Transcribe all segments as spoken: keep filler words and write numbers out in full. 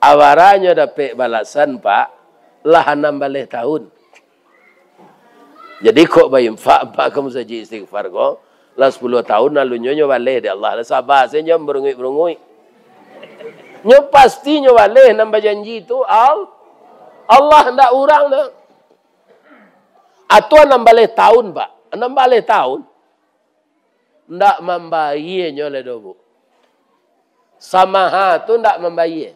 Abarah nyo dapek balasan, Pak, lah anam baleh tahun. Jadi, kok bainfak, Pak, ka musajik istighfar ko, lah sapuluah tahun, lalu nyo, nyo baleh dek Allah. Lah saba se nyo barunguik-barunguik. Nyo pasti nyo baleh, nan bajanji tu Al-, Allah, ndak urang tu. Atau anam baleh tahun, Pak. Anam baleh tahun. Ndak mambayia nyo lai doh, Bu. Samaha tu ndak mambayia.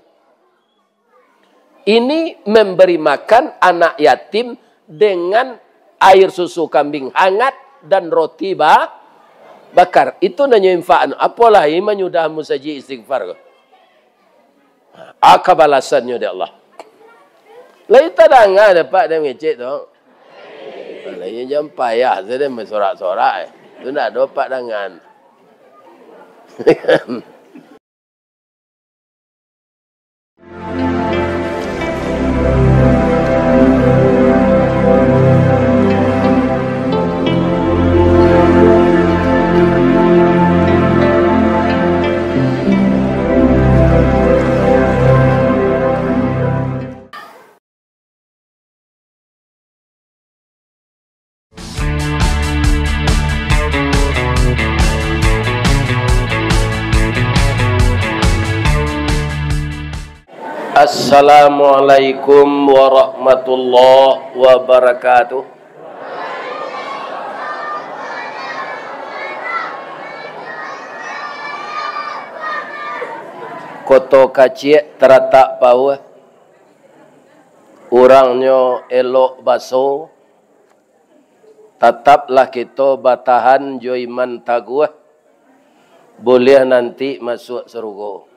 Ini memberi makan anak yatim dengan air susu kambing hangat dan roti ba-, bakar. Itu nanyo infak. Apolah ini manyudah musajik istighfar ko. Aka balasannyo dek Allah. Lai tadanga dek Apak den mangecek tu. Lai jan payah se den basorak-sorak, eh. Tu ndak ado Apak dangan. Assalamualaikum warahmatullahi wabarakatuh. Koto Kaciak taratak pauah, urangnyo elok baso, tataplah kito batahan jo iman taguah, buliah nanti masuak sarugo.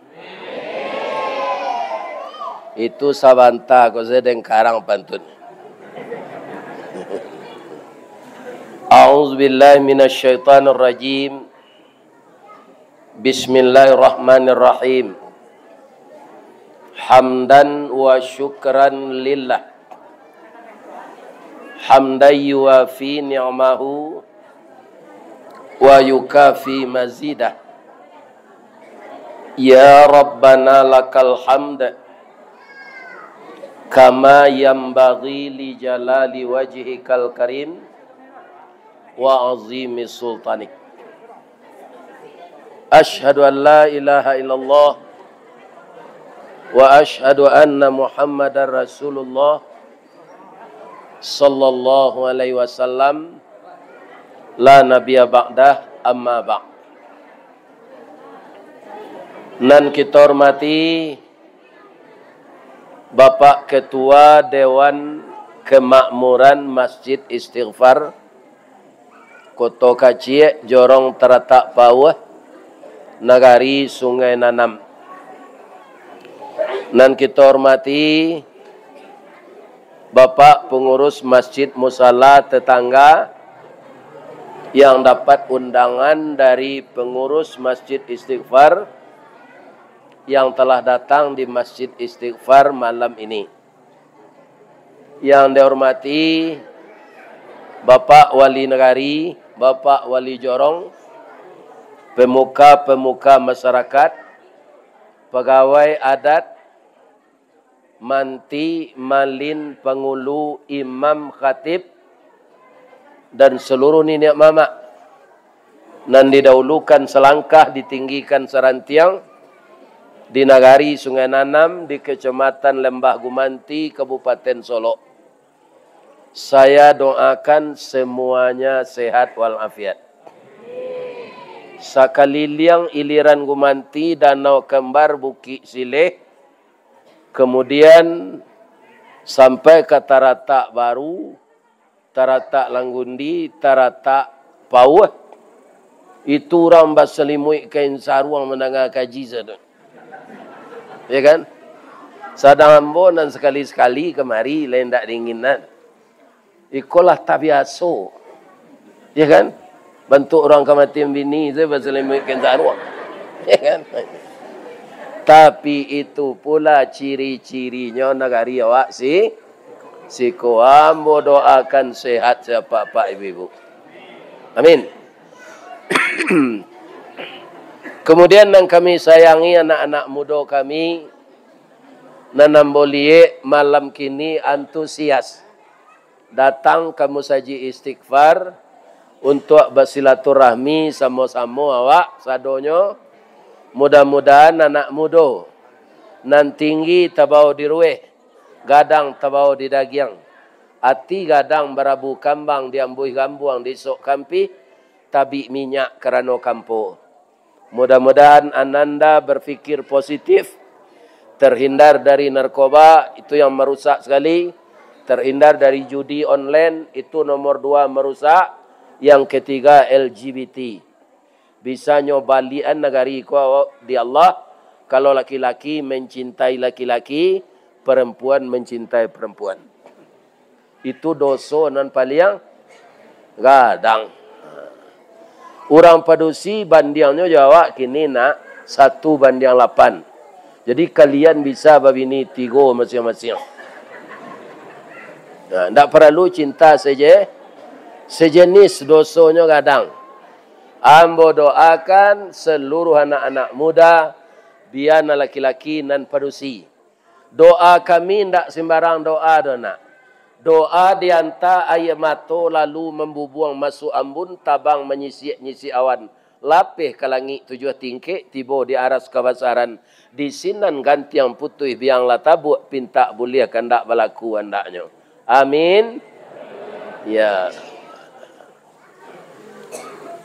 Itu sabanta ko se den karang pantun. A'udzubillahi minasyaitonirrajim. Bismillahirrahmanirrahim. Hamdan wa syukran lillah. Hamdan yuwafi ni'mahu wa yukafi mazidah. Ya Rabbana lakal hamd, kama yanbaghi li jalali wajhikal karim wa azimi sultanik. Asyhadu an la ilaha illallah wa asyhadu anna Muhammadar Rasulullah sallallahu alaihi wasallam, la nabiyya ba'dah, amma ba'd. Nan kito hormati Bapak Ketua Dewan Kemakmuran Masjid Istighfar, Koto Kaciak, Jorong Taratak Pauah, Nagari Sungai Nanam. Nan kito hormati Bapak Pengurus Masjid Musala Tetangga yang dapat undangan dari Pengurus Masjid Istighfar yang telah datang di Masjid Istighfar malam ini. Yang dihormati Bapak Wali Nagari, Bapak Wali Jorong, pemuka-pemuka masyarakat, pegawai adat, manti, malin, pangulu, imam, khatib, dan seluruh niniak mamak. Nan didahulukan salangkah, ditinggikan sarantiang, di Nagari Sungai Nanam, di Kecamatan Lembah Gumanti, Kabupaten Solok. Saya doakan semuanya sehat walafiat. Sakaliliang iliran Gumanti, Danau Kembar, Bukik Sileh, kemudian sampai ka Taratak Baru, Taratak Langgundi, Taratak Pauah. Itu urang basalimuik kain saruang mandanga kaji sajo. Ya kan? Sadang ambo nan sakali-sakali kamari, lai indak dinginan. Iko lah tabiaso. Ya kan? Bantuak urang ka mati bini sajo basalimuik kain saruang. Ya kan? Tapi itu pula ciri-cirinyo nagari awak si-, siko. Ambo doakan sehat se apak-apak, ibu-ibu. Amin. Kemudian, nan kami sayangi, anak-anak mudo kami, Nan ambo liek malam kini antusias datang ka Musajik Istighfar untuak basilaturahmi samo-samo awak sadonyo. Mudah-mudahan anak mudo nan tinggi tabao di ruweh, gadang tabao di dagiang, ati gadang barabu kambang diambuih gambuang di isok kampih, tabik minyak karano kampo. Mudah-mudahan ananda berpikir positif, terhindar dari narkoba, itu yang merusak sekali, terhindar dari judi online, itu nomor dua merusak, yang ketiga L G B T. Bisanyo balian nagari ko di Allah, kalau laki-laki mencintai laki-laki, perempuan mencintai perempuan. Itu doso nan paliang gadang. Urang padusi bandiangnyo jo awak kini nak satu bandiang lapan. Jadi kalian bisa babini tigo masiang-masiang. Nah, ndak paralu cinta seje-, sejenis, dosonyo gadang. Ambo doakan seluruh anak-anak muda, bia nan laki-laki nan padusi. Doa kami ndak simbarang doa doh, nak. Doa dianta aia mato lalu mambubuang masuak ambun, tabang manyisiak-nyisiak awan, lapeh ka langik tujuah tingkek, tibo di aras kabasaran, di sinan gantiang putuih biang lah tabuak, pintak buliah kandak balaku andaknyo. Amin. Ya.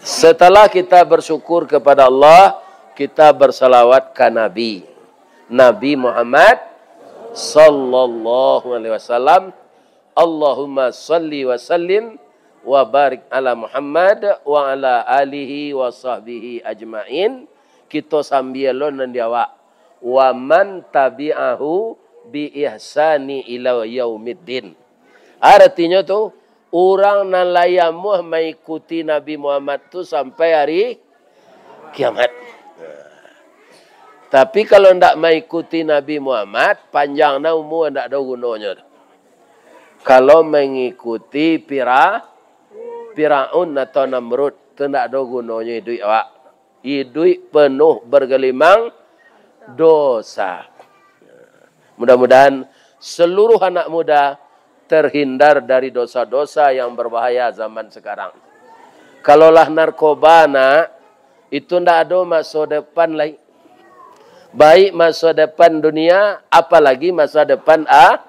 Setelah kita bersyukur kepada Allah, kita bersalawat ka Nabi. Nabi Muhammad sallallahu alaihi wasallam. Allahumma salli wa sallim wa barik ala Muhammad wa ala alihi wa sahbihi ajmain. Kito sambia lo nan di awak. Wa man tabi'ahu bi ihsani ila yaumiddin. Aratinyo tu, urang nan lai amuah maikuti Nabi Muhammad tu sampai ari kiamat. Tapi kalau ndak maikuti Nabi Muhammad, panjang na umua, ndak ado gunonyo tu. Kalau mangikuti Pira-, Firaun atau Namrud, tu ndak ado gunonyo iduik awak. Iduik penuh bergelimang dosa. Mudah-mudahan seluruh anak muda terhindar dari dosa-dosa yang berbahaya zaman sekarang. Kalau lah narkoba, nak, itu ndak ado maso depan lai. Baik maso depan dunia, apalagi masa depan a-,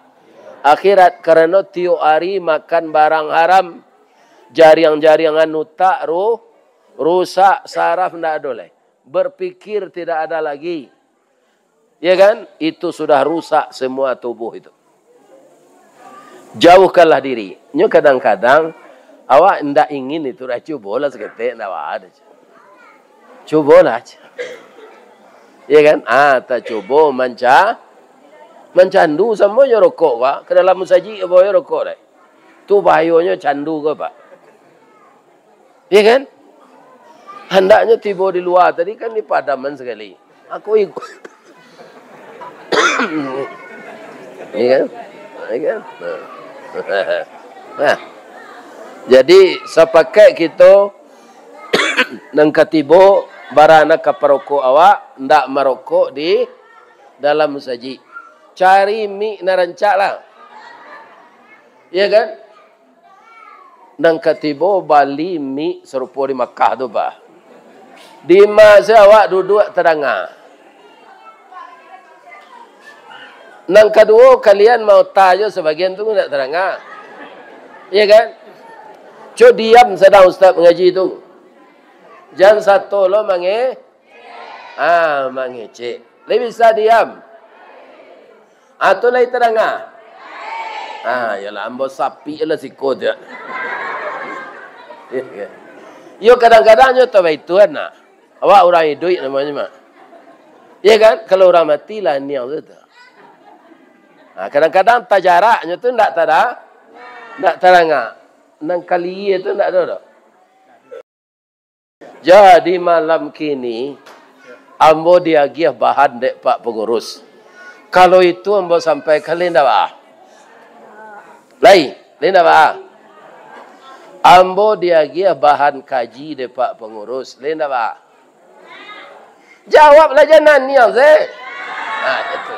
akhirat. Karano tiok ari makan barang haram, jariang-jariangan utak ru-, rusak, saraf ndak ado lai. Berpikir tidak ada lagi. Ya kan? Itu sudah rusak semua tubuh itu. Jauhkanlah diri. Nyo kadang-kadang awak ndak ingin itu, dah cubolah saketek, ndak apa-apa. Cubolah. Ya kan? Ah, tacubo manca-, mancandu samo jo rokok, Pak. Ka dalam musajik bawa rokok deh. Tu bahayonyo candu ko, Pak. Ya kan? Handaknyo tibo di lua tadi kan dipadaman sakali. Aku ikut. Ya kan? Ya kan? Nah. Nah. Jadi, sapakaik kito nan ka tibo, bara nan ka parokok awak, ndak marokok di dalam musajik. Cari mik nan rancak lah. Ya kan? Nan ka tibo bali mik sarupo di Makkah tu, Pak. Di ma se awak duduak tadanga. Nan kaduo, kalian maota jo sabagian tu ndak tadanga. Iya kan? Co diam sadang ustaz mangaji tu. Jan sato lo mange-, ah, mangecek. Lai bisa diam? Ah, tu lai tadanga? Ah, iyolah, ambo sapi lah siko tu. Iyo, kadang-kadang nyo tu baituan nak. Awak urang iduik namonyo mah. Iya kan? Kalau urang mati lah niang tu, tu. Ah, kadang-kadang tajaraknyo tu ndak tada-, ndak tadanga. Nan kalie tu ndak ado doh. Jadi malam kini, ambo diagiah bahan dek Pak Pengurus. Kalau itu ambo sampaikan, lai ndak baa? Lai, lai ndak baa? Ambo diagiah bahan kaji dek Pak Pengurus, lai ndak baa? Jawablah, jan naniang se. Nah, itu.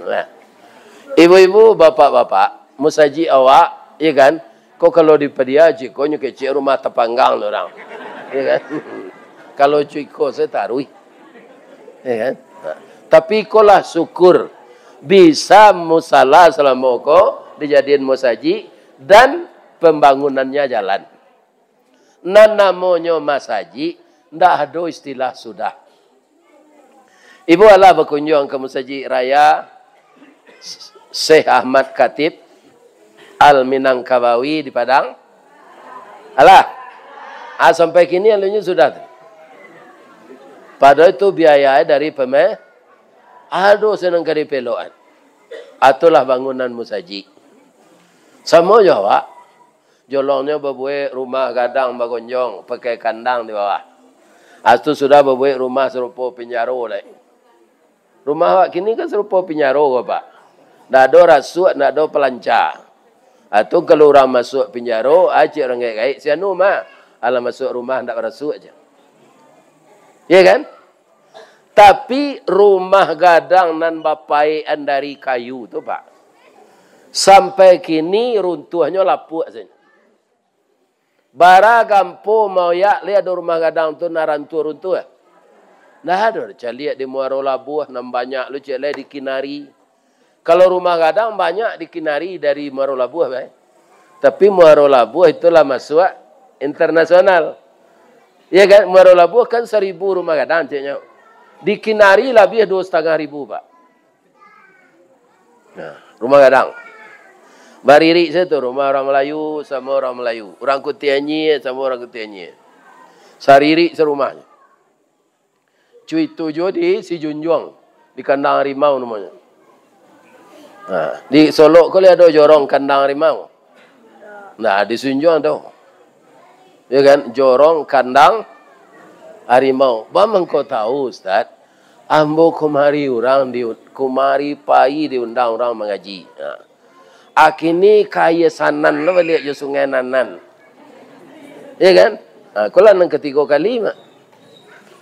Nah. Ibu-ibu, bapak-bapak, musajik awak, ya kan? Ko kalau dipadiaji, ko nyo kecek rumah tapanggang tu urang. Ya kan? Kalau cuiko saya taruih. Ya kan? Nah. Tapi ikolah syukur bisa musala salamo ko dijadian musajik dan pambangunannyo jalan. Nan namonyo masajik, ndak ado istilah sudah. Ibu alah bakunjuang ka Masajik Raya Syekh Ahmad Khatib Al-Minangkabawi di Padang? Alah. Ah, sampai kini alunyo sudah tu. Padahal itu biaya dari peme-, ado senang ka dipelokan. Atulah bangunan musajik. Samo jo awak. Jolongnyo babuek rumah gadang bagonjong, pakai kandang di bawah. Astu sudah babuek rumah sarupo pinjaro lai. Rumah awak kini kan sarupo pinjaro ko, Pak. Ndak ado rasuak, ndak ado palanca. Atu kalau urang masuak pinjaro, acik urang gaek-gaek, si anu mah. Alah masuak rumah ndak barasuak je. Iya kan? Tapi rumah gadang nan bapaekan dari kayu tu, Pak, sampai kini runtuahnyo lapuak sajo. Bara gampo maoyak lai ado rumah gadang tu nan rantuah-runtuah? Ndak ado. Caliak di Muaro Labuah, nan banyak lu cek lai di Kinari. Kalau rumah gadang banyak di Kinari dari Muaro Labuah, bae. Tapi Muaro Labuah itulah masuak internasional. Ya kan? Muaro Labuah kan saribu rumah gadang, ceknyo. Di Kinari labiah duo satangah ribu, Pak. Nah, rumah gadang. Baririk sajo tu, rumah urang Malayu samo urang Malayu. Urang Kutianyie samo urang Kutianyie. Saririk sarumahnyo. Cuitu juo di Sijunjuang, di kandang harimau namonyo. Nah, di Solok ko lai ado jorong kandang harimau? Nah, di Sijunjuang tu. Ya kan? Jorong kandang harimau. Baa mangko tahu, Ustaz? Ambo kumari urang di, kumari pai diundang urang mangaji. Nah. Akini ka Aia Sanan lo baliak jo Sungai Nanan. Iya kan? Ha, ko lah nan katigo kali, Mak.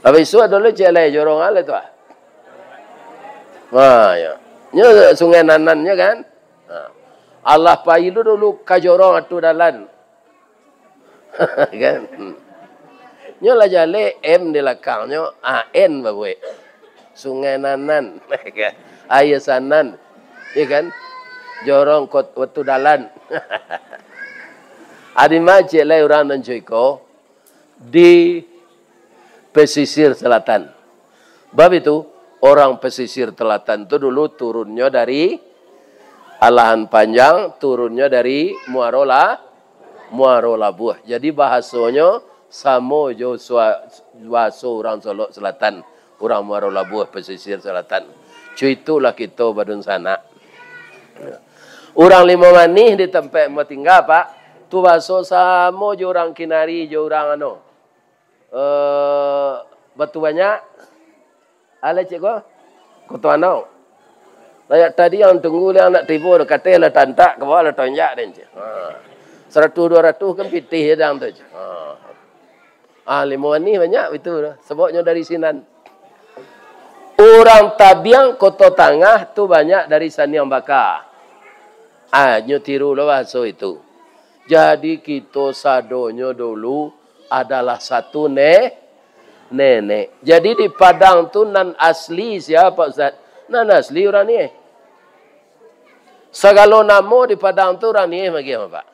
Abih isuak ado lo cek lai jorong alai tu, ah. Ha, ya. Nyo Sungai Nanan nyo kan? Ha. Alah pai lo dulu ka jorong atu dalan. Kan? Hmm. Nyo lah jaleh M di lakangnyo, A N babuek. Sungai Nanan, Aia Sanan, ya kan? Jorong kot-, Watu Dalan. Adi macik lai urang nan cuiko di pesisir selatan. Bab itu, orang pesisir selatan tu dulu turunnyo dari Alahan Panjang, turunnyo dari Muaro La-, Muaro Labuah. Jadi, bahasonyo samo jo sua-, bahaso urang Solok Selatan, urang Muaro Labuah, pesisir selatan. Cuitulah kito badunsanak. Urang Limau Manih di tampek ambo tingga, Pak, tu bahaso samo jo urang Kinari, jo urang anu, eh, Batu Banyak. Alah, cik ko? Koto Anau. Layak tadi yang tunggu, yang nak tibo, kateh lah tantak, ka bawah lah tonjak den, cik. Ha. Saratuih duo ratuih kan pitih je dang tu, cik. Ha. Ah, Limau Manih banyak itu, sababnyo dari sinan. Urang Tabiang, Koto Tangah tu banyak dari Saniang Baka. Ah, nyo tiru lo bahaso itu. Jadi, kito sadonyo dulu adalah satu ne-, nenek. Jadi, di Padang tu nan asli sia, Pak Ustaz? Nan asli urang Nieh. Sagalo namo di Padang tu urang Nieh magiah, Pak.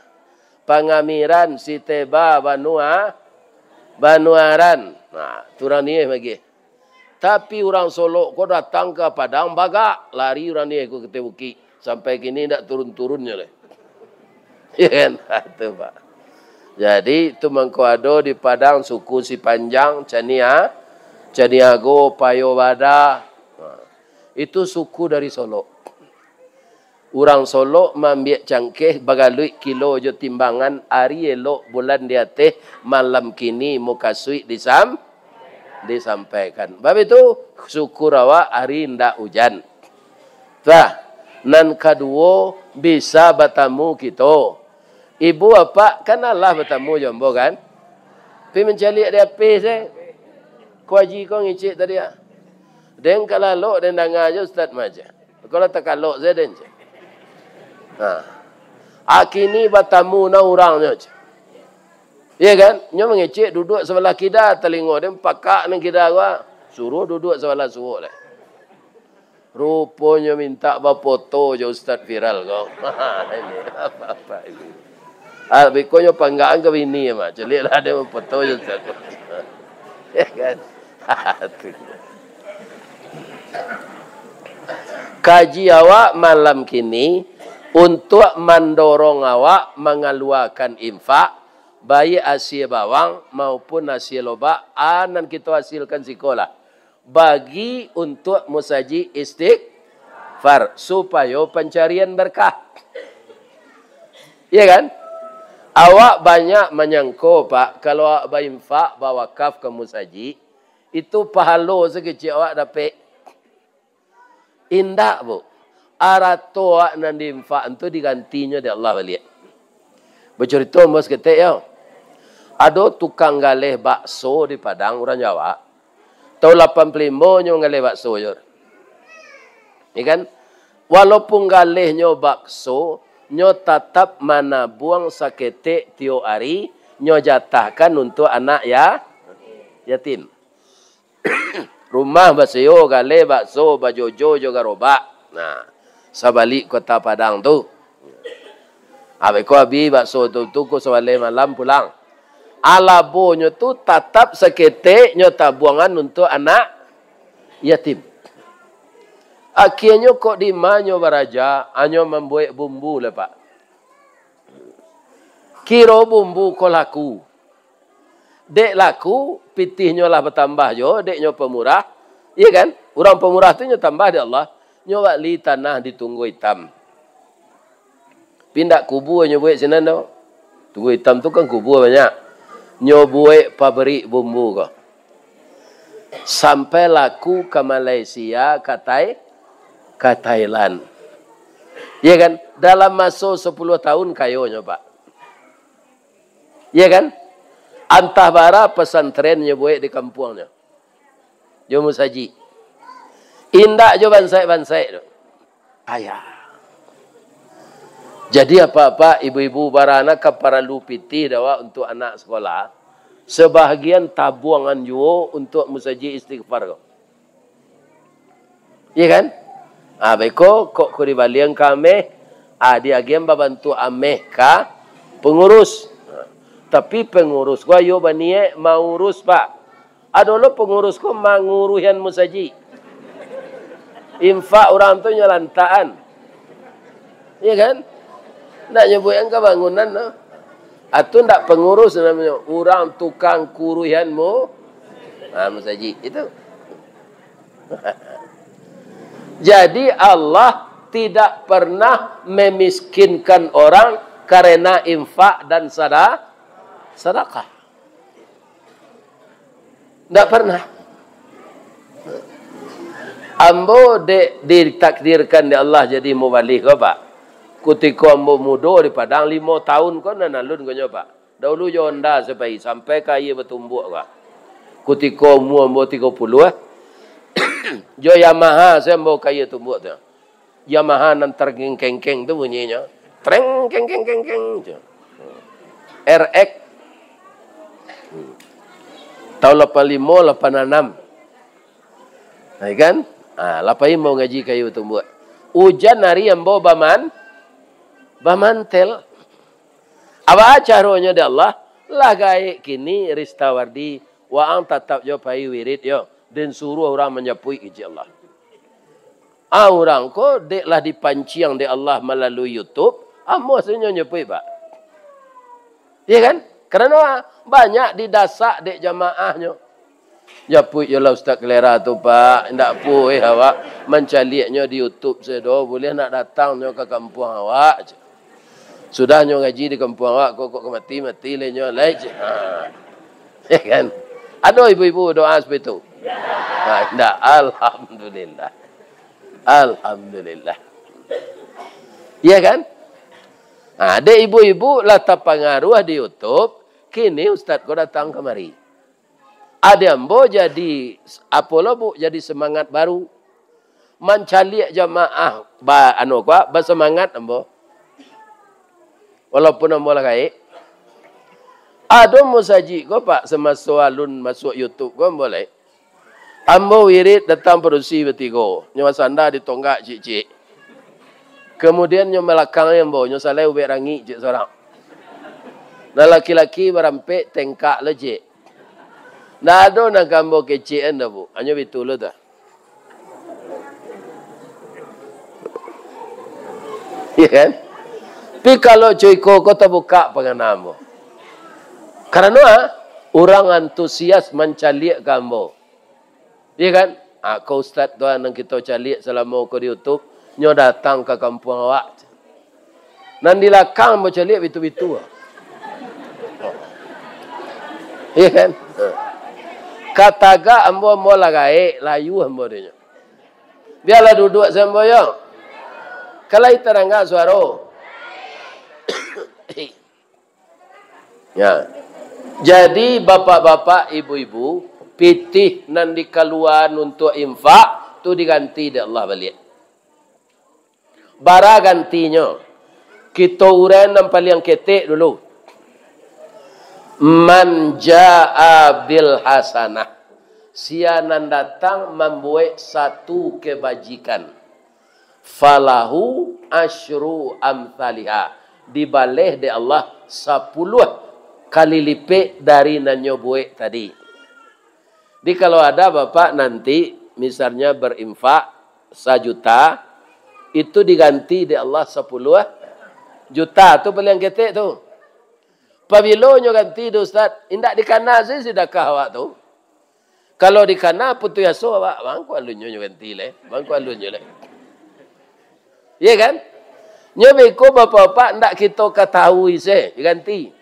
Pangamiran, Siteba, Banua, Banuaran. Nah, tu urang Nieh magiah. Tapi urang Solok ko datang ka Padang, bagak, lari urang Nieh ko ka ateh bukik. Sampai kini indak turun-turunnyo lai. Ya kan? Tu, Pak. Jadi, tu mangko ado di Padang suku Sipanjang, Cania, Caniago, Payo Bada. Nah, itu suku dari Solok. Urang Solok maambiak cangkeh, bagaluik kilo jo timbangan, ari elok bulan di ateh, malam kini mukasuik disam-, disampaikan. Bab itu, syukur awak ari indak ujan. Tah, nan kaduo, bisa batamu kito. Ibu apak kan alah batamu jo ambo, kan? Pi mancaliak di H P se. Ko Aji ko ngicek tadi, ah. Den ka lalok, den danga jo ustaz mah, ceh. Kalau takalok sajo den, ceh. Nah. Akini batamu na urang nyo, ceh. Iya kan? Nyo mangecek duduak sabalah kida, talingo den pakak nan kida ko, ah. Suruah duduak sabalah suok lai. Ruponyo mintak bapoto jo ustaz viral ko. Ini apa-apa ini. Ah, beko nyo panggaan ka bini mah. Caliak lah ado bapoto jo ustaz. Ya kan? Tu. Kaji awak malam kini untuak mandorong awak mangaluakan infak, baiak asie bawang maupun asie lobak, a nan kito asilkan siko lah. Bagi untuak musajik istighfar, supayo pancarian berkah. Iya kan? Awak banyak manyangko, Pak, kalau awak bainfak, bawakaf ka musajik, itu pahalo sakecek awak dapek. Indak, Bu. Arato awak nan diinfak tu digantinyo dek Allah baliak. Bacarito ambo saketek yo. Ado tukang galeh bakso di Padang, urang Jawa. Taun lapan puluah limo nyo manggaleh bakso jo. Ya kan? Walaupun galehnyo bakso, nyo tatap manabuang saketek tiok ari, nyo jatahkan untuak anak ya-, yatim. Rumah basio, galeh bakso, bajojo jo garobak. Nah, sabalik Kota Padang tu. Abih ko abih bakso tu, tu ko sabaleh malam pulang. Alabonyo tu tatap saketek nyo tabuangan untuak anak yatim. Akienyo kok dima nyo baraja, anyo mambuek bumbu lai, Pak. Kiro bumbu ko laku. Dek laku, pitihnyo lah batambah jo, dek nyo pamurah. Iya kan? Urang pamurah tu nyo tambah dek Allah. Nyo bali tanah di Tunggu Itam. Tapi indak kubua nyo buek sinan doh. Tunggu Itam tu kan kubua banyak. Nyo buek pabrik bumbu ko. Sampai laku ka Malaysia, ka Thai-, ka Thailand. Iya kan? Dalam maso sapuluah tahun kayonyo, Pak. Iya kan? Antah bara pasantren nyo buek di kampuangnyo. Jo musajik. Indak jo bansaik-bansaik tu. Kaya. Jadi apak-apak, ibu-ibu, bara nan ka paralu pitih dek awak untuak anak sakolah, sabahagian tabuangan juo untuak musajik istighfar ko. Iya kan? Ah, beko, kok ko dibalian ka ameh, ah, diagian babantuak ameh ka pangurus. Tapi pangurus ko ayo baniaik maurus, Pak. Ado lo pangurus ko manguruhian musajik. Infak urang tu nyo lantakan. Iya kan? Ndak nyabuikan ka bangunan tu. Atu ndak pangurus namonyo, urang tukang kuruhian mu-, ah, musajik itu. Jadi Allah tidak pernah memiskinkan orang karena infak dan sada-, sadakah. Ndak pernah. Ambo dek ditakdirkan dek Allah jadi mubalih ko, Pak. Kutiko ambo mudo di Padang, limo tahun ko nan alun ko nyo, Pak. Dahulu jo Honda sapai, sampai ka aia batumbuak ko. Kutiko umua ambo tigo puluah, eh, jo Yamaha se ambo ka aia tumbuak tu. Yamaha nan terkengkeng tu bunyinyo. Treng, keng, keng, keng, keng, tu. R X. Hmm. Tahun lapan limo, lapan anam. Nah, kan? Ah, lapan limo ngaji ka aia batumbuak. Ujan ari ambo baman-, bamantel. Apo caronyo dek Allah? Lah gaek kini Ristawardi, waang tatap jo pai wirid yo. Den suruah urang manjapuik, kecek Allah. Ah, urang ko dek lah dipanciang dek Allah malalui YouTube, amuah sajo nyo nyapuik, Pak. Iya kan? Karano banyak didasak dek jamaahnyo. Japuik jolah Ustaz Kalera tu, Pak. Indak pueh awak mancaliaknyo di YouTube sajo, buliah nak datang nyo ka kampuang awak. Sudah nyo ngaji di kampuang awak, kok, kok ka mati, mati lai nyo, lai, cek. Ha. Ya kan? Ado ibu-ibu doa seperti itu? Ha, indak. Alhamdulillah. Alhamdulillah. Ya kan? Ha, dek ibu-ibu lah tapangaruah di YouTube, kini ustaz ko datang kamari. Ade ambo jadi, apo lo, Bu, jadi semangat baru. Mancaliak jamaah, ba-, anu ko, basemangat ambo. Walaupun ambo lah gaek. Ado musajik ko, Pak, samaso alun masuak YouTube ko ambo lai. Ambo wirid datang padusi batigo. Nyo basanda di tonggak ciek-ciek. Kemudian nyo malakangi ambo, nyo salai ubek rangik ciek sorang. Nan laki-laki barampek tengkak lo ciek. Ndak ado nan ka ambo kecekan doh, Bu. Hanyo bitu lo tu. Iya kan? Tapi kalau co iko ko tabukak pangana ambo. Karano, ah, urang antusias mancaliak ka ambo. Iya kan? Ah, ko ustaz tu, ah, nan kito caliak salamo ko di YouTube, nyo datang ka kampuang awak. Nan di lakang ambo caliak bitu-bitu. Iya kan? Katagak ambo, ambo lah gaek, layuah ambo dinyo. Bialah duduak se ambo yo. Ka lai tadanga suaro. Ya. Jadi, bapak-bapak, ibu-ibu, pitih nan dikaluaan untuak infak, tu diganti dek Allah baliak. Bara gantinyo? Kito uraian nan paliang ketek dulu. "Man jaa bil hasanah," sia nan datang mambuek satu kebajikan, "falahu asyru amsaliha," dibaleh dek Allah sapuluah kali lipek dari nan nyo buek tadi. Jadi, kalau ada bapak nanti, misalnya, berinfak sajuta, itu diganti dek Allah sapuluah juta. Tu paliang ketek tu. Pabilo nyo ganti tu, Ustaz? Indak dikana se sidakah awak tu. Kalau dikana putuih aso awak, mangko alunnyo nyo ganti lai. Mangko alunnyo lai. Iya kan? Nyo beko bapak-bapak ndak kito katahui se, ganti.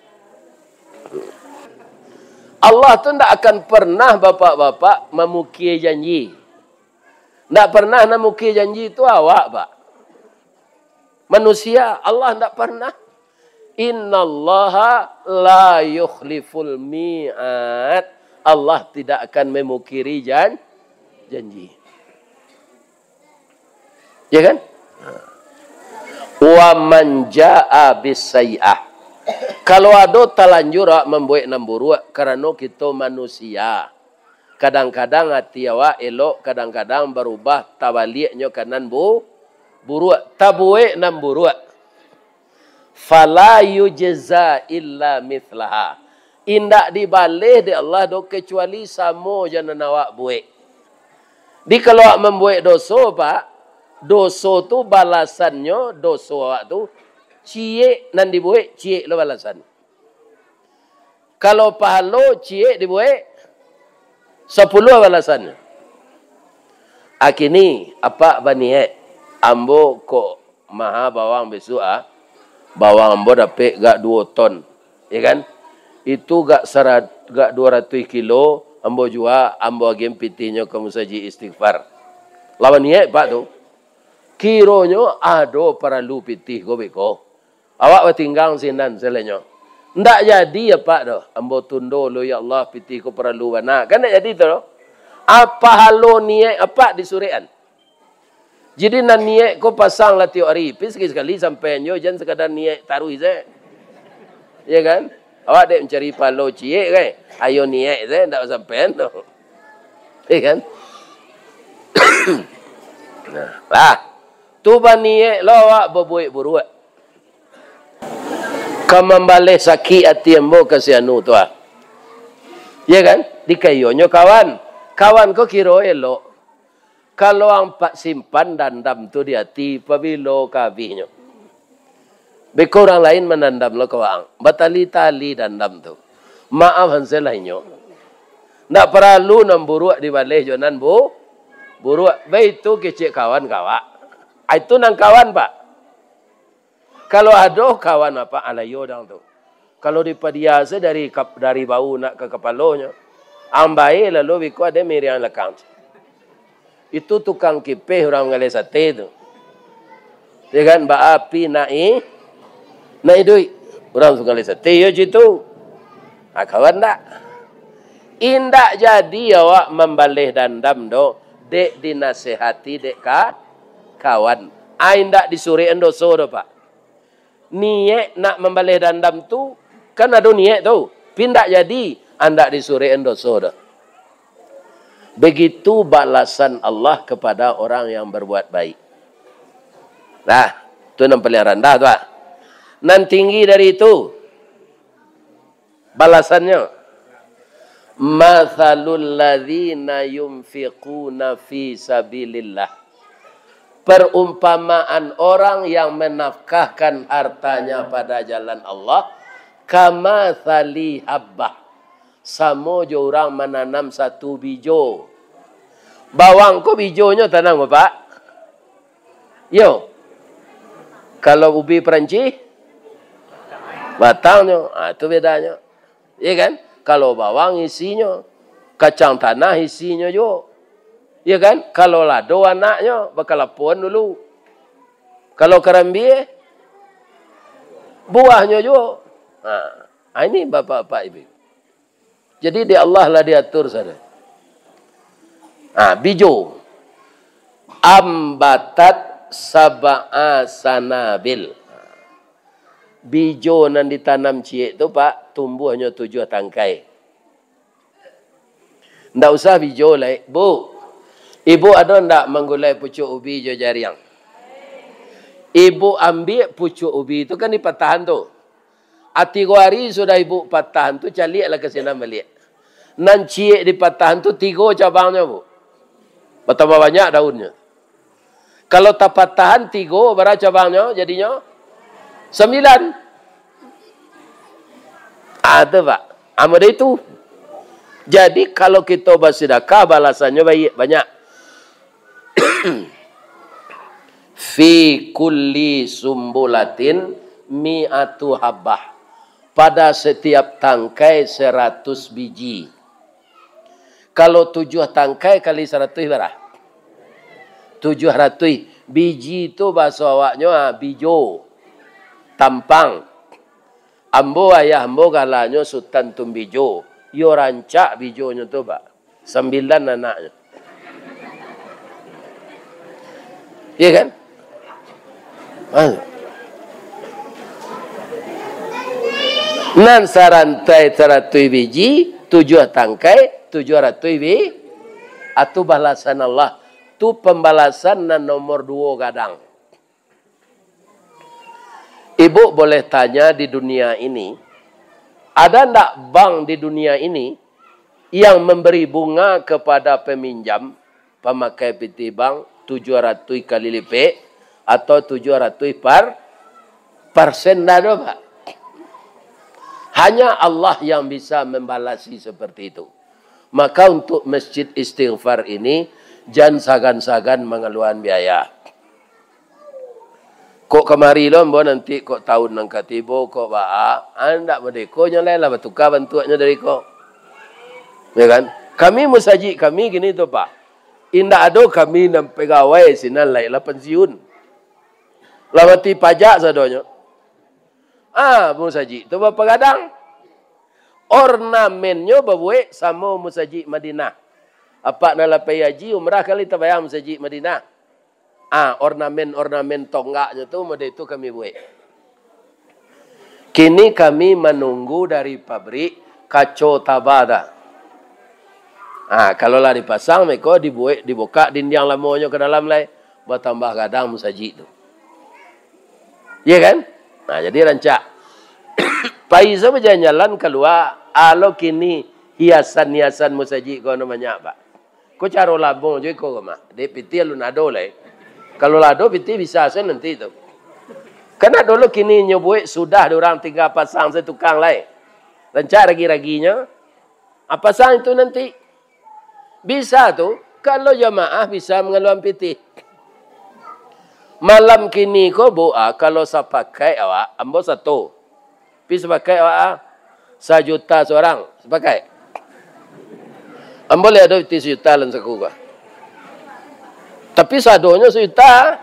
Allah tu ndak akan pernah bapak-bapak mamukie janji. Ndak pernah namukie janji tu awak, Pak. Manusia, Allah ndak pernah. "Innallaha la yukhliful mi'ad." Allah tidak akan memukiri jan-, janji. Ya kan? "Wa man jaa bis sayyi'ah." Kalau ado talanjur awak mambuek nan buruak, karano kito manusia. Kadang-kadang ati awak elok, kadang-kadang barubah tabaliaknyo ka nan bu-, buruak, tabuek nan buruak. "Fala yujza illa mithlaha." Indak dibaleh dek Allah doh kecuali samo jo nan awak buek. Di kalau awak mambuek doso, Pak, doso tu balasannyo, doso awak tu, ciek nan dibuek, ciek lo balasan. Kalau pahalo ciek dibuek, sapuluah balasannyo. Akini apak baniaik, ambo kok maha bawang bisuak, ah. Bawang ambo dapek gak duo ton, ya kan? Itu gak sara-, gak duo ratuih kilo, ambo jua, ambo agiah pitihnyo ka Musajik Istighfar. Lawan niaik, Pak, tu. Kironyo ado paralu pitih ko beko. Awak batinggang sinan salainyo. Ndak jadi, Apak, doh. Ambo tundo lo, ya Allah, pitih ko paralu bana. Kan ndak jadi tu, doh. Apa halo niaik Apak disurekan? Jadi, nan niaik ko pasang lah tiok ari. Pi sakali-sakali sampaian jo, jan sakadar niaik taruih se. Ya kan? Awak dek mancari pahalo ciek, kan? Ayo niaik se, ndak sampaian tu. Ya kan? Nah, lah. Tu baniaik lo awak babuek buruak. Ka mambaleh sakik ati ambo ka si anu tu, ah. Ya kan? Dikayonyo kawan. Kawan ko kiro elok. Kalau ang Pak simpan dandam tu di ati, pabilo ka abihnyo? Beko urang lain mandandam lo ka waang. Batali-tali dandam tu. Maaf, hanselah inyo. Ndak paralu nan buruak dibaleh jo nan bu-, buruak. Baitu kecek kawan ka awak. Ah, itu nan kawan, Pak. Kalau ado kawan Apak, alayo dang tu. Kalau dipadia se dari kap-, dari bahu nak ka kapalonyo. Ambai lalu biko ade miriang lakang. Itu tukang kipeh urang manggaleh sate tu. Ya kan, baa api nak i-, nak iduik. Urang tu manggaleh sate, yo citu. Ha, kawan ndak? Indak jadi awak mambaleh dandam doh, dek dinasehati dek ka-, kawan. Ah, indak disurekan doso doh, Pak. Niaik nak mambaleh dandam tu, kan ado niaik tu. Tapi indak jadi, indak disurekan doso doh. Begitu balasan Allah kepada orang yang berbuat baik. Nah, tu nan paling randah tu, ah. Nan tinggi dari itu, balasannyo, "Matsalul ladzina yunfiquna fi sabilillah." Perumpamaan orang yang menafkahkan hartanya pada jalan Allah, kamatsali habbah, samo jo urang mananam satu bijo. Bawang ko bijonyo tanam ko, Pak? Yo. Kalau ubi Perancis, batangnyo. Ah, tu bedanyo. Iya kan? Kalau bawang isinyo, kacang tanah isinyo juo. Iya kan? Kalau lado anaknyo, bakalapoan dulu. Kalau karambia, buahnyo juo. Ha, ini bapak-bapak ibu. Jadi, di Allah lah diatur sajo. Ha, bijo. Ambatat sab'a sanabil. Bijo nan ditanam ciek tu, Pak, tumbuahnyo tujuah tangkai. Ndak usah bijo lai, Bu. Ibu ado ndak manggulai pucuak ubi jo jariang? Ibu ambiak pucuak ubi tu kan dipatahan tu. Ah, tigo ari sudah ibu patahan tu, caliaklah ka sinan baliak. Nan ciek dipatahan tu tigo cabangnyo, Bu. Batambah banyak daunnyo. Kalau tapatahan tigo, bara cabangnyo jadinyo? Sambilan. Ah, tu, Pak. Ah, model itu. Jadi, kalau kito basidakah, balasannyo baiak, banyak. Fi kulli sumbulatin mi'atu habbah. Pada setiap tangkai saratus biji. Kalau tujuah tangkai kali saratuih bara? Tujuah ratuih. Biji tu bahaso awaknyo, ha, bijo. Tampang. Ambo, ayah ambo galanyo Sutan Tumbijo. Iyo rancak bijonyo tu, Pak. Sambilan anaknyo. Iya kan? Ha. Nan sarantai saratuih biji, tujuah tangkai, tujuah ratuih bi-, atu balasan Allah. Tu pambalasan nan nomor duo gadang. Ibu boleh tanya di dunia ini, ada ndak bank di dunia ini yang memberi bunga kepada peminjam, pamakai pitih bank, tujuah ratuih kali lipek atau tujuah ratuih par-, persen? Ndak ado, Pak. Hanya Allah yang bisa membalasi seperti itu. Maka untuk Masjid Istighfar ini, jan sagan-sagan mangaluakan biaya. Kok kamari lo ambo nanti, kok tahun nan ka tibo, kok baa, ah, ndak mardeko nyo lai lah, batuka bantuaknyo dari ko. Ya kan? Kami musajik kami kini tu, Pak. Indak ado kami nan pegawai sinan lai lah pansiun. Lah mati pajak sadonyo. Ah, musajik tu bapagadang. Ornamennyo babuek samo musajik Madinah. Apak nan lah pai haji, umrah kali tabayang musajik Madinah. Ah, ornamen-ornamen tonggaknyo tu model tu kami buek. Kini kami manunggu dari pabrik kaco tabada. Ah, kalau lah dipasang, mako dibuek, dibukak dindiang lamonyo ka dalam lai, batambah gadang musajik tu. Iya kan? Nah, jadi rancak. Pai sabajalan-jalan kalua, alo kini hiasan-hiasan musajik ko nan banyak, Pak. Ko caro lamo jo iko ko mah. Dek pitih alun ado lai. Kalau lah ado pitih bisa se nanti tu. Kan ado lo kini nyo buek sudah dek urang, tingga pasang se tukang lai. Rancak ragi-raginyo. Ah, pasang itu nanti. Bisa tu, kalau jamaah bisa mangaluan pitih. Malam kini ko, Bu, ah, kalau sapakaik awak, ambo sato. Pi sapakaik awak, ah, sajuta surang, sapakaik. Ambo lai ado pitih sajuta dalam saku ko. Tapi sadonyo sajuta.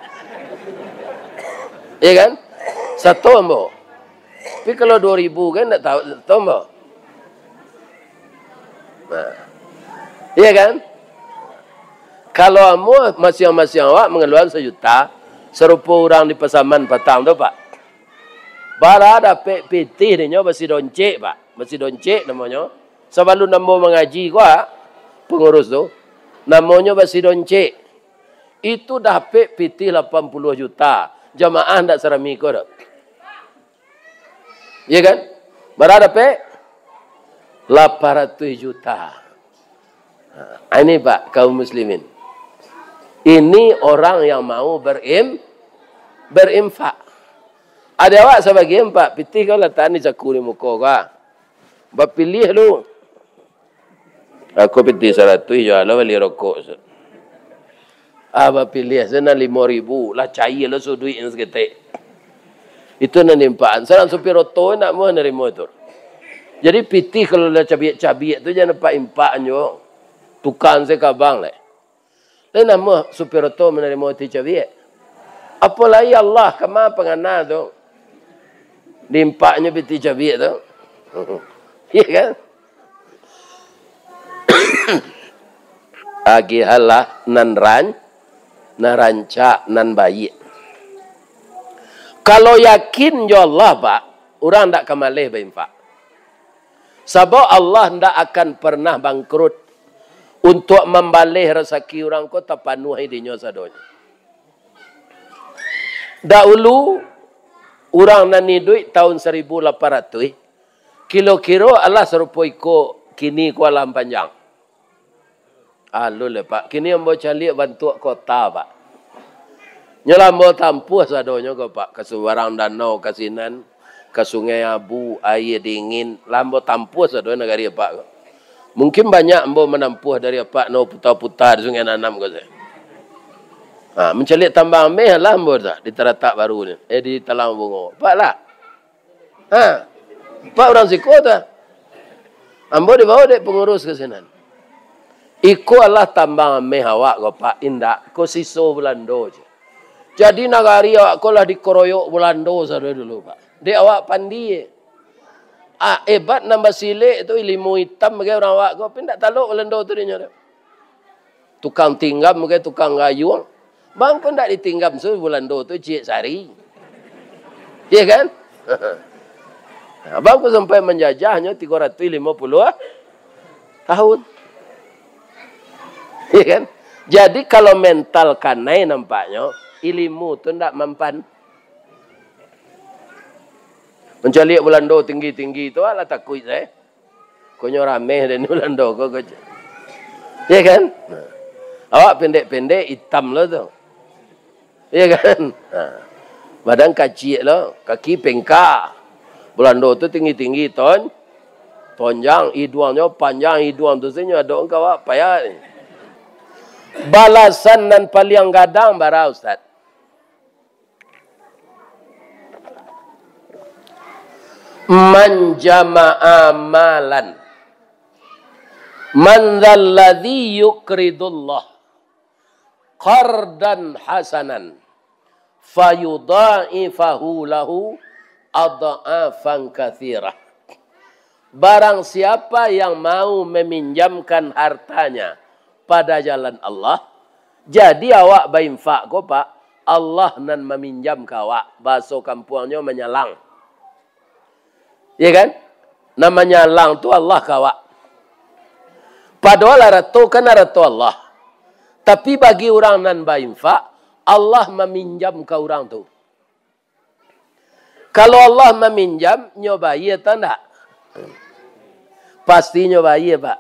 Iya kan? Sato ambo. Tapi kalau duo ribu kan, ndak tahu, ndak tahu ambo. Nah. Iya kan? Kalau amuah masiang-masiang awak mangaluan sajuta, sarupo urang di Pasaman patang tu, Pak. Bara dapek pitih dinyo basi doncek, Pak. Basi doncek namonyo. Sabalun ambo mangaji ko, ah, pangurus tu, namonyo basi doncek. Itu dapek pitih lapan puluah juta. Jamaah ndak sarami ko doh. Iya kan? Bara dapek? Lapan ratuih juta. Ha, ini, Pak, kaum muslimin. Ini orang yang mau berim-, berinfak. Ada awak sabagian, Pak, pitih kau latakan di saku di muko kau. Bapiliah lu. Aku pitih saratuih, juo lah bali rokok. Ah, bapiliah se nan limo ribu, lah cair lah suduik nan saketek. Itu nan diimpakan. Surang supir oto ndak amuah narimo itu. Jadi pitih kalau lah cabiak-cabiak tu jan nampak impakan juo. Tukan se ka abang lai. Lai ndak amuah supir oto manarimo pitih cabiak. Apo lai Allah, kama pangana tu. Diimpaknyo pitih cabiak tu. Iya kan? Agiahlah nan ran-, nan rancak, nan baiak. Kalau yakin jo Allah, Pak, urang ndak ka maleh bainfak. Sabab Allah ndak akan pernah bangkrut untuak mambaleh rasaki urang ko tapanuah dinyo sadonyo. Daulu, urang nan iduik taun saribu lapan ratuih, kiro-kiro alah sarupo iko kini ko alah panjang. Alun lai, Pak. Kini ambo caliak bantuak kota, Pak. Nyo lah ambo tampuah sadonyo ko, Pak. Ka subarang danau, ka sinan, ka Sungai Abu, aia dingin. Lah ambo tampuah sadonyo nagari, Pak, ko. Mungkin banyak ambo manampuah dari Apak no puta-puta di Sungai Nanam ko sajo. Ha, mancaliak tambang ameh lah ambo tu, di Taratak Baru ni. Eh, di Talang Bungo. Pak lah. Ha, Pak urang siko tu. Ambo dibawa dek pangurus ka sinan. Iko alah tambang ameh awak ko, Pak, indak. Ko siso Balando je. Jadi nagari awak ko lah dikoroyok Balando sadonyo dulu, Pak. Dek awak pandie. Ah, ebat nan basilek tu, ilimu itam bagai urang awak ko, tapi indak talok Balando tu dinyo tu. Tukang tinggam bagai tukang gayuang. Bangko ndak ditinggam se Balando tu ciek sari. Iya kan? Bangko sampai manjajahnyo tigo ratuih limo puluah tahun. Iya kan? Jadi kalau mental kanai nampaknyo, ilimu tu ndak mampan. Mancaliak Balando tinggi-tinggi tu, alah takuik sae. Konyo rameh den Balando ko, ko. Iya kan? Nah. Awak pendek-pendek, itam lo tu. Iya kan? Nah. Badan kaciak lo, kaki pengka. Balando tu tinggi-tinggi, ton-, tonjang, iduangnyo panjang, iduang tu se nyo adok ka awak, payah. Balasan nan paliang gadang bara, Ustaz? Man jama'a malan. Man dzalladzi yuqridullah qardan hasanan fayudha'ifahu lahu adh'afan katsirah. Barang siapa yang mau meminjamkan hartanya pada jalan Allah, jadi awak bainfak ko, Pak, Allah nan maminjam ka awak, bahaso kampuangnyo manyalang. Ya kan? Nan manyalang tu Allah ka awak. Padohal arato kan arato Allah. Tapi bagi urang nan bainfak, Allah maminjam ka urang tu. Kalau Allah maminjam, nyo bayia atau ndak? Pasti nyo bayia, Pak.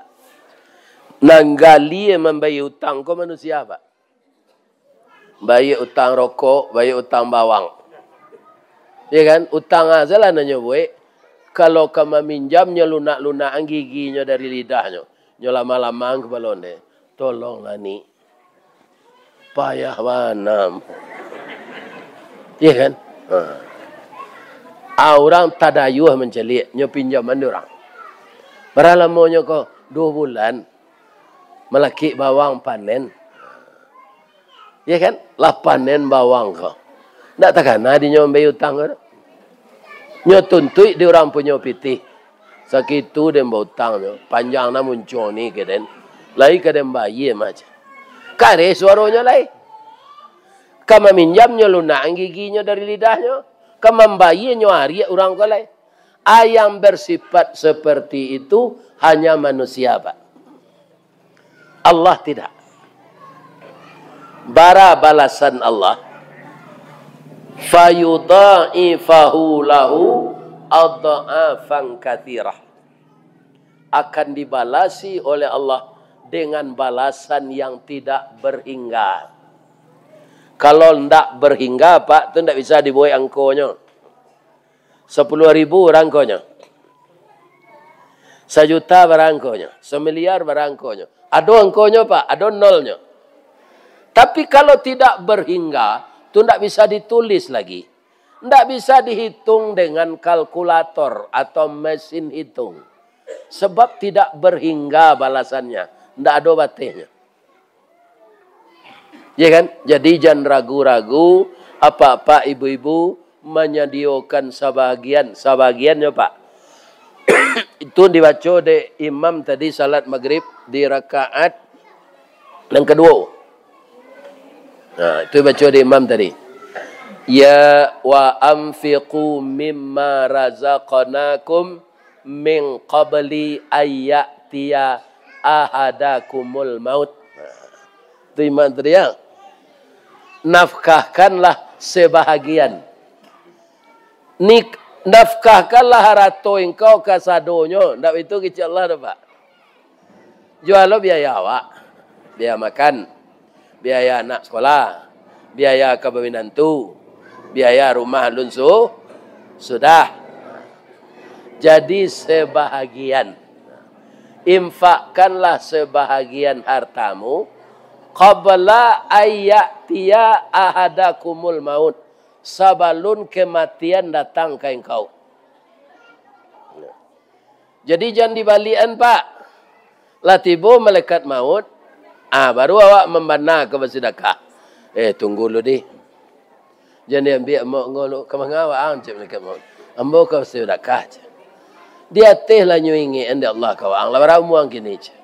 Nan galie mambayia utang ko manusia, Pak. Bayia utang rokok, bayia utang bawang. Ya kan? Utang a salah nan nyo buek. Kalau ka maminjam, nyo lunak-lunakan giginyo dari lidahnyo. Nyo lamah-lamah kapalo ondeh. Tolonglah, Ni. Payah bana. Iya kan? Ha. Ah, urang tadayuah mancaliak, nyo pinjaman di urang. Bara lamonyo ko? Duo bulan. Malakik bawang panen. Iya kan? Lah panen bawang ko. Ndak takana dinyo mambayia utang ko. Nyo tuntuik di urang punyo pitih. Sakitu den bautangnyo, panjang nan muncuang ni ka den. Lai ka den bayia mah, ceh. Kareh suaronyo lai. Ka maminjamnyo lunak giginyo dari lidahnyo. Ka mambayianyo ariak urang ko lai. A, yang bersifat seperti itu hanya manusia, Pak. Allah tidak. Bara balasan Allah? Fayudha'ifahu lahu adha'afan katsirah. Akan dibalasi oleh Allah dengan balasan yang tidak berhingga. Kalau ndak berhingga, Pak, tu ndak bisa dibuek angkonyo. Sapuluah ribu bara angkonyo. Sajuta bara angkonyo. Samiliar bara angkonyo. Ado angkonyo, Pak, ado nolnyo. Tapi kalau tidak berhingga, tu ndak bisa ditulis lagi. Ndak bisa dihitung dengan kalkulator atau mesin hitung. Sebab tidak berhingga balasannya. Ndak ado batehnyo. Ya kan? Jadi, jan ragu-ragu, apak-apak, ibu-ibu, manyadiokan sabahagian, sabahagiannyo, Pak. Itu dibaco dek imam tadi salat magrib di rakaat nan kaduo. Nah, itu dibaco dek imam tadi. "Ya wa anfiqu mimma razaqnakum min qabli ayya'tiya ahadakumul maut." Nah, tu imam tadi, ya. "Nafkahkanlah sebahagian." Nik-, nafkahkanlah harato engkau kasadonyo. Ndak baitu kecek Allah tu, Pak. Jualah biaya awak. Biaya makan. Biaya anak sekolah. Biaya ka baminantu. Biaya rumah alun su-, sudah. Jadi sebahagian. Infakkanlah sebahagian hartamu. Qabla ayya'tiya ahadakumul maut. Sabalun kematian datang ka engkau. Jadi, jan dibaliakan, Pak. Lah tibo malaikat maut, ah, baru awak mambana ka basidakah. "Eh, tunggu lu, di. Jan diambiak amok ngolu, ka manga waang?" cek malaikat maut. "Ambo ka basidakah," cek. "Di ateh lah nyo ingekan dek Allah ka waang, lah bara umua ang kini," cek.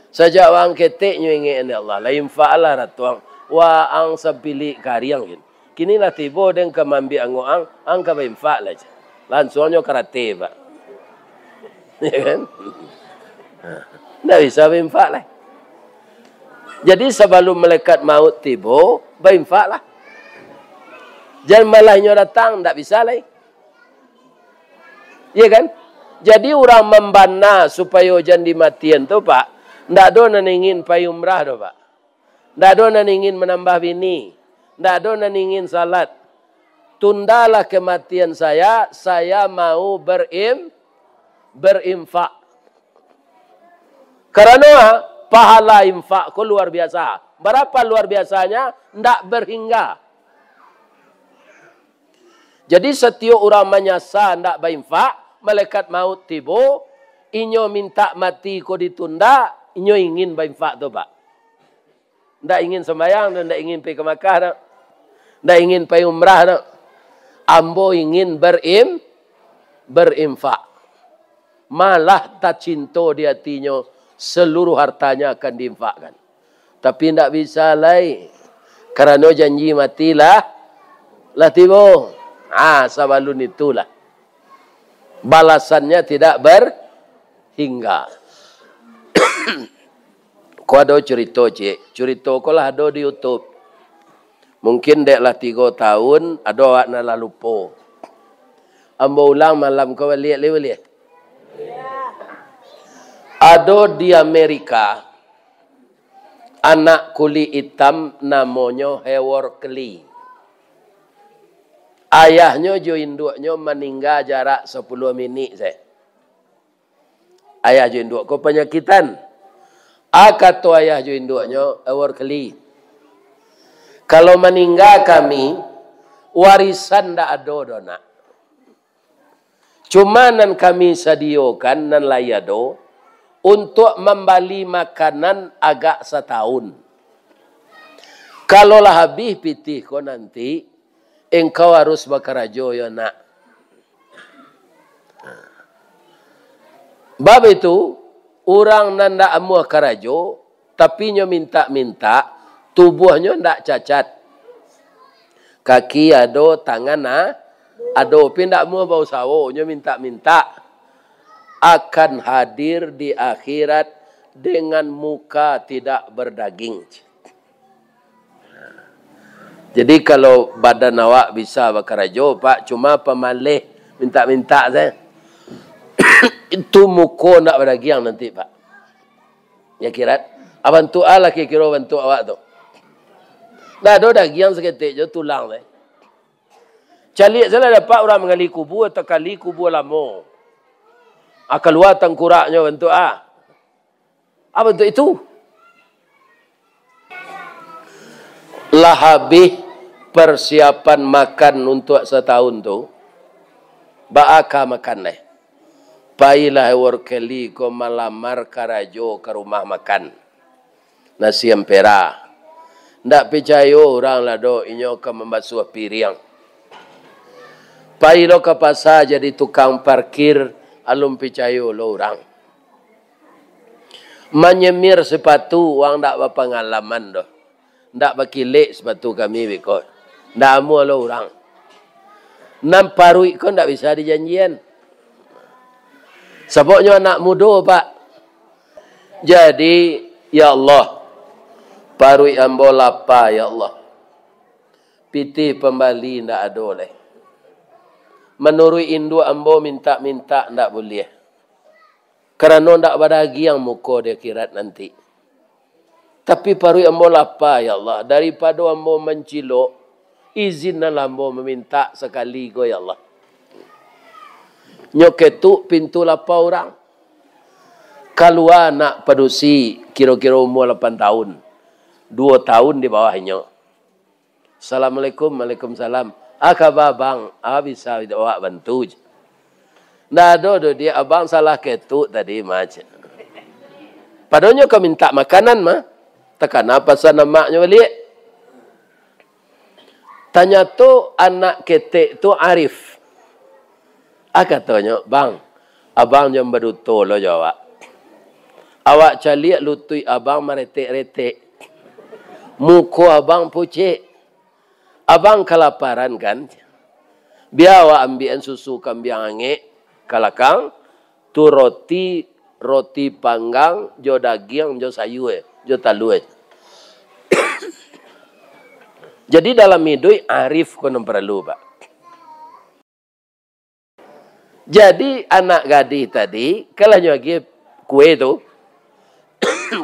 "Sajak waang ketek nyo ingekan dek Allah, lah infak lah ratuang, waang sapilik kariang kini. Kini lah tibo den ka maambiak angok ang, ang ka bainfak lah," cek. Lansuangnyo karate, Pak. Ya kan? Ndak bisa bainfak lah. Jadi, sabalun malaikat maut tibo, bainfak lah. Jan malah inyo datang, ndak bisa lai. Ya kan? Jadi, urang mambana supayo jan dimatian tu, Pak, ndak ado nan ingin pai umrah doh, Pak. Ndak ado nan ingin manambah bini. Ndak ado nan ingin salat. Tundalah kematian saya, saya mau berim-, berinfak. Karano, ah, pahala infak ko luar biasa. Barapa luar biasanya? Ndak berhingga. Jadi, satiok urang manyasa ndak bainfak, malaikat maut tibo, inyo mintak mati ko ditunda, inyo ingin bainfak tu, Pak. Ndak ingin sambayang tu, ndak ingin pai ka Makkah tu. Ndak ingin pai umrah tu. Ambo ingin berim-, berinfak. Malah tacinto di atinyo, seluruh hartanya akan diinfakkan. Tapi ndak bisa lai. Karano janji mati lah, lah tibo. Ah, sabalun itulah. Balasannya tidak berhingga. Ko ado curito, ciek. Curito ko lah ado di YouTube. Mungkin dek lah tigo tahun, ado awak nan lah lupo. Ambo ulang malam ko baliak lai buliah? Ado di Amerika, anak kulik itam namonyo Howard Kelly. Ayahnyo jo induaknyo maningga jarak sapuluah minik sajo. Ayah jo induak ko panyakitan. A, kato ayah jo induaknyo, Howard Kelly, "Kalau maningga kami, warisan ndak ado doh, Nak. Cuma nan kami sadiokan, nan lai ado, untuak mambali makanan agak satahun. Kalau lah abih pitih ko nanti, engkau harus bakarajo yo, Nak." Bab itu, urang nan ndak amuah karajo, tapi nyo mintak-mintak, tubuahnyo ndak cacat. Kaki ado, tangan a-, ado, tapi ndak amuah bausaho, nyo mintak-mintak, akan hadir di akhirat dengan muka tidak berdaging. Jadi, kalau badan awak bisa bakarajo, Pak, cuma pamaleh mintak-mintak sajo, itu muko ndak badagiang nanti, Pak. Di akhirat, a bantuak a lah kiro-kiro bantuak awak tu. Ndak ado dagiang saketek jo, tulang sajo. Caliak sajolah dapek urang manggali kubua, takali kubua lamo. A, kalua tangkuraknyo bantuak a. A bantuak itu? Lah habih persiapan makan untuak satahun tu, baa ka makan lai? Pailah Workeli ko malamar karajo ka rumah makan. Nasi ampera. Ndak picayo urang lah doh inyo ka mambasuah piriang. Pai lo ka pasa jadi tukang parkir, alun picayo lo urang. Manyemir sipatu, urang ndak bapangalaman doh. Ndak bakilek sipatu kami beko. Ndak amuah lo urang. Nan paruik ko ndak bisa dijanjian. Sababnyo anak mudo, Pak. Jadi, ya Allah, paruik ambo lapa, ya Allah. Pitih pambali ndak ado lai. Manuruik induak ambo mintak-mintak ndak buliah. Karano ndak badagiang muko di akhirat nanti. Tapi paruik ambo lapa, ya Allah. Daripado ambo mancilok, izinlah ambo mamintak sakali ko, ya Allah. Nyo ketuk pintu lapa urang. Kalua anak padusi, kiro-kiro umua lapan tahun. Duo tahun di bawah inyo. "Assalamualaikum." "Waalaikumsalam." "A kaba, Bang? A bisa awak bantu?" "Ndak ado doh, Diak. Abang salah ketuk tadi mah," cek. Padonyo ka mintak makanan mah. Takana pasan amaknyo baliak. Tanyato anak ketek tu arif. A katonyo, "Bang, abang jan baduto lo jo awak. Awak caliak lutuik abang maretek-retek. Muko abang pucek. Abang kalaparan kan? Bia awak ambiakan susu kambiang angek ka lakang, tu roti, roti panggang jo dagiang jo sayua, jo talua." Jadi dalam iduik arif ko nan paralu, Pak. Jadi, anak gadih tadi, kan lah nyo agiah kue tu.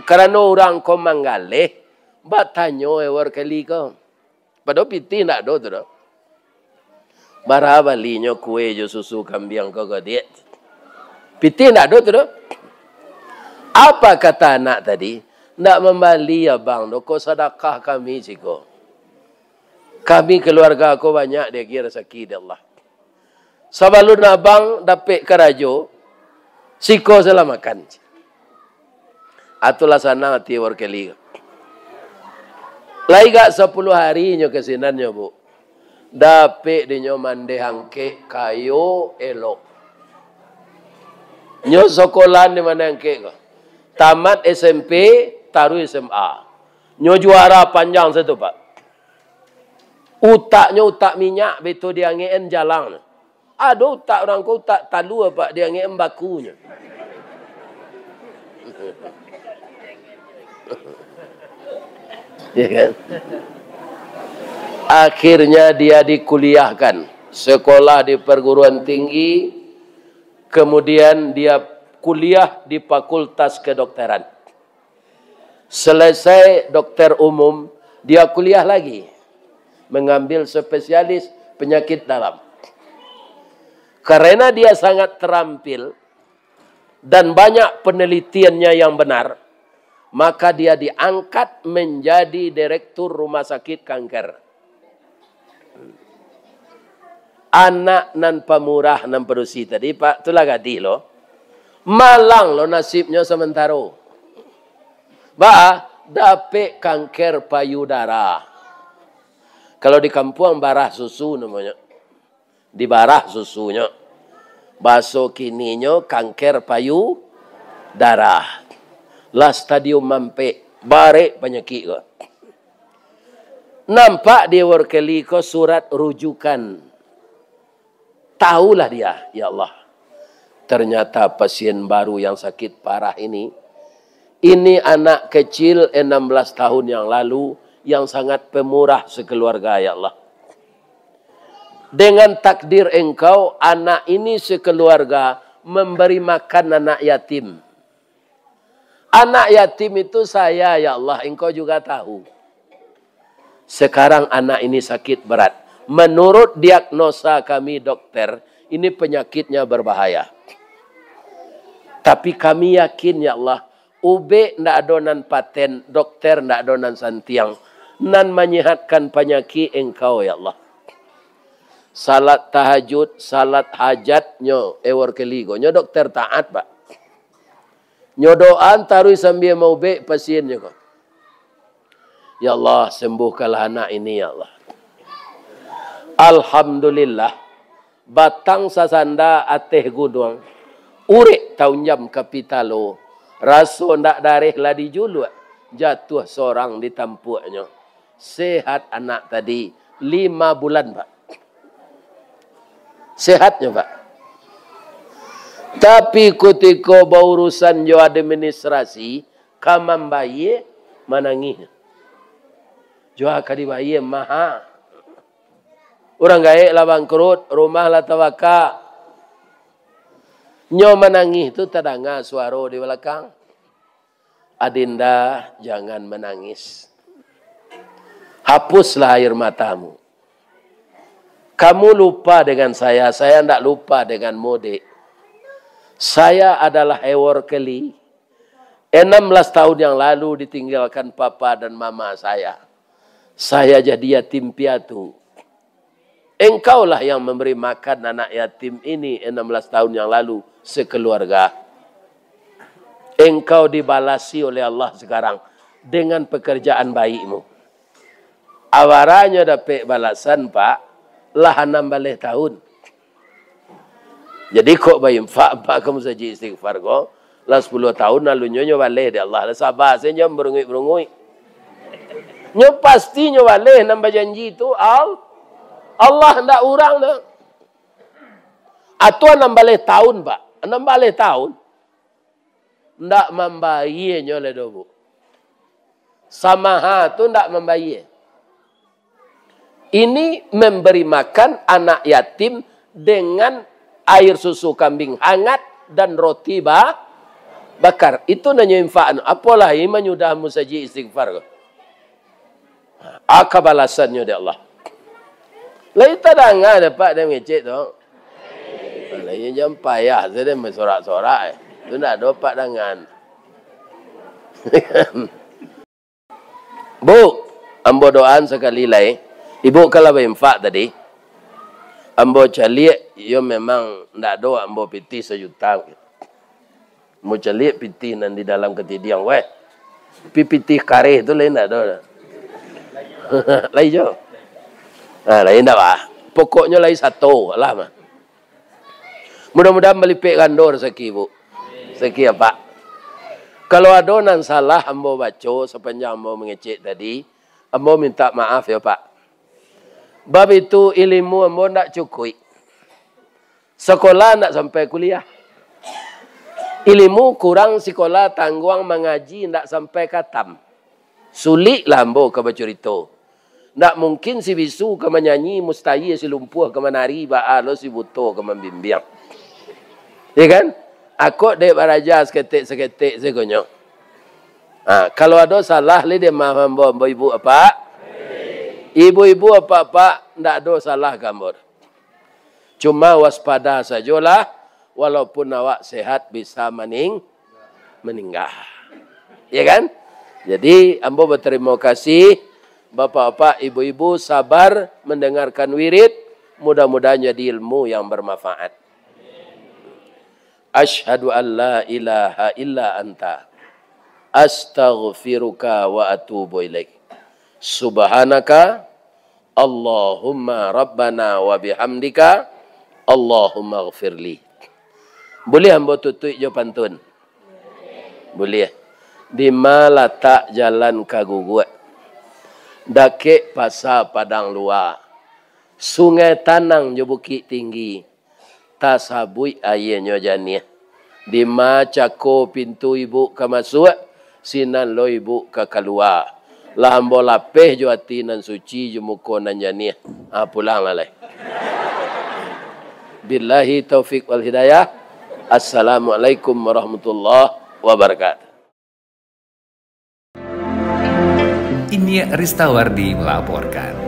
Karano urang ko manggaleh, batanyo Workeli ko. Padahal pitih ndak ado tu doh. "Bara balinyo kue jo susu kambiang ko, ko, Diak?" Pitih ndak ado tu doh. Apa kata anak tadi? "Ndak mambali, Abang, doh, ko sadakah kami siko. Kami kaluarga ko banyak diagiah rasaki dek Allah. Sabalun abang dapek karajo, siko salah makan." Atulah sanang ati Workeli. Lai gak sapuluah ari nyo ka sinannyo, Bu. Dapek dinyo mandeh angkek kayo elok. Nyo sakolah di mandeh angkek ko. Tamat S M P, taruih S M A. Nyo juara panjang satu, Pak. Utaknyo utak minyak, beto diangekan jalang. Ado utak urang ko utak talua, Pak, diangekan bakunyo. Ya kan? Akhirnya dia dikuliahkan, sekolah di perguruan tinggi, kemudian dia kuliah di Fakultas Kedokteran. Selesai dokter umum, dia kuliah lagi, mengambil spesialis penyakit dalam. Karena dia sangat terampil dan banyak penelitiannya yang benar, maka dia diangkat menjadi direktur rumah sakit kanker. Anak nan pamurah nan padusi tadi, Pak, tu lah gadih lo. Malang lo nasibnyo samantaro. Baa, dapek kanker payudara. Kalau di kampuang, barah susu namonyo. Dibarah susunyo. Baso kininyo kanker payu-, darah. Lah stadium ampek, barek panyakik ko. Nampak di Eworkeli ko surat rujukan. Tahulah dia, ya Allah. Ternyata pasien baru yang sakit parah ini, ini anak kecil enam belas tahun yang lalu yang sangat pemurah sekeluarga, ya Allah. Dengan takdir Engkau, anak ini sekeluarga memberi makan anak yatim. Anak yatim itu saya, ya Allah, Engkau juga tahu. Sekarang anak ini sakit berat. Menurut diagnosa kami dokter, ini penyakitnya berbahaya. Tapi kami yakin, ya Allah, ubek ndak ado nan paten, dokter ndak ado nan santiang, nan manyehatkan panyakik Engkau, ya Allah. Salat tahajud, salat hajat nyo Eworkeli ko. Nyo dokter taat, Pak. Nyo doaan taruih sambia maubek pasiennyo ko. Ya Allah, sembuhkanlah anak ini, ya Allah. Alhamdulillah, batang sasanda ateh gunuang, urek taunjam ka pitalo, raso ndak dareh lah dijuluak, jatuah sorang di tampuaknyo. Sehat anak tadi, lima bulan, Pak. Sehatnyo, Pak. Tapi kutiko baurusan jo administrasi, ka mambayie, manangih. Jua ka dibayie maha. Urang gaek lah bangkrut, rumah lah tabaka. Nyo manangih tu tadanga suaro di balakang. "Adinda, jangan menangis. Hapuslah air matamu. Kamu lupa dengan saya, saya ndak lupa denganmu, Dek. Saya adalah Eworkeli. Enam belas tahun yang lalu ditinggalkan papa dan mama saya. Saya jadi yatim piatu. Engkaulah yang memberi makan anak yatim ini enam belas tahun yang lalu sekeluarga. Engkau dibalasi oleh Allah sekarang dengan pekerjaan baikmu." Abaranyo dapek balasan, Pak, lah anam baleh tahun. Jadi, kok bainfak, Pak, ka musajik istighfar ko, lah sapuluah tahun lalu nyo, nyo baleh dek Allah. Lah saba se, jan barunguik-barunguik. Nyo pasti nyo baleh, nan bajanji tu Al-, Allah, ndak urang tu. Atau anam baleh tahun, Pak. Anam baleh tahun. Ndak mambayie nyo lai doh, Bu. Samaha tu ndak mambayie. Ini memberi makan anak yatim dengan air susu kambing hangat dan roti ba-, bakar. Itu nanyo infak. Apolah ini manyudah musajik istighfar ko. Aka balasannyo dek Allah. Lai tadanga dek Apak dek mangecek tu. Lai jan payah se dek basorak-sorak, eh. Tu ndak ado Apak dangan. Bu, ambo doaan sakali lai. Ibu kan lah bainfak tadi. Ambo caliak, iyo memang ndak ado ambo pitih sajuta. Ambo caliak pitih nan di dalam katidiang, weh. Tapi pitih kareh tu lai ndak ado. Lai jo. Ha, lai ndak, bah. Pokoknyo lai sato lah, mah. Mudah-mudahan balipek gando rasaki, Bu. Rasaki Apak. Kalau ado nan salah ambo baco sapanjang ambo mangecek tadi, ambo mintak maaf yo, Pak. Bab itu ilimu ambo ndak cukuik. Sakolah ndak sampai kuliah. Ilimu kurang sikolah tangguang mangaji ndak sampai katam. Suliklah ambo ka bacurito. Ndak mungkin si bisu ka manyanyi, mustahil si lumpuah ka manari, baa lo si buto ka mambimbiang. Ya kan? Akok dek baraja saketek-saketek sagonyo. Ha, kalau ado salah lai dek maaf ambo, ambo ibu apak. Ibu-ibu apak-apak, ndak ado salah ka ambo. Cuma waspada sajolah, walaupun awak sehat bisa maning-, maningga. Ya kan? Jadi, ambo batarimo kasih, bapak-bapak, ibu-ibu, sabar mandangarkan wirid, mudah-mudahan jadi ilmu yang bermanfaat. Asyhadu an la ilaha illa anta, astaghfiruka wa atubu ilaik. Subhanaka Allahumma rabbana wa bihamdika, Allahumma ghfirli. Buliah ambo tutuik jo pantun. Buliah. Dima latak jalan ka Guguak? Dakek Pasa Padang Lua. Sungai Tanang jo Bukik Tinggi. Tasabuik aianyo janiah. Dima cako pintu ibuk ka masuak, sinan lo ibuk ka kalua. Lah ambo lapeh jo ati nan suci jo muko nan janiah. Ah, pulanglah lai. Billahi taufik wal hidayah. Assalamualaikum warahmatullahi wabarakatuh. Inyiak Ristawardi melaporkan.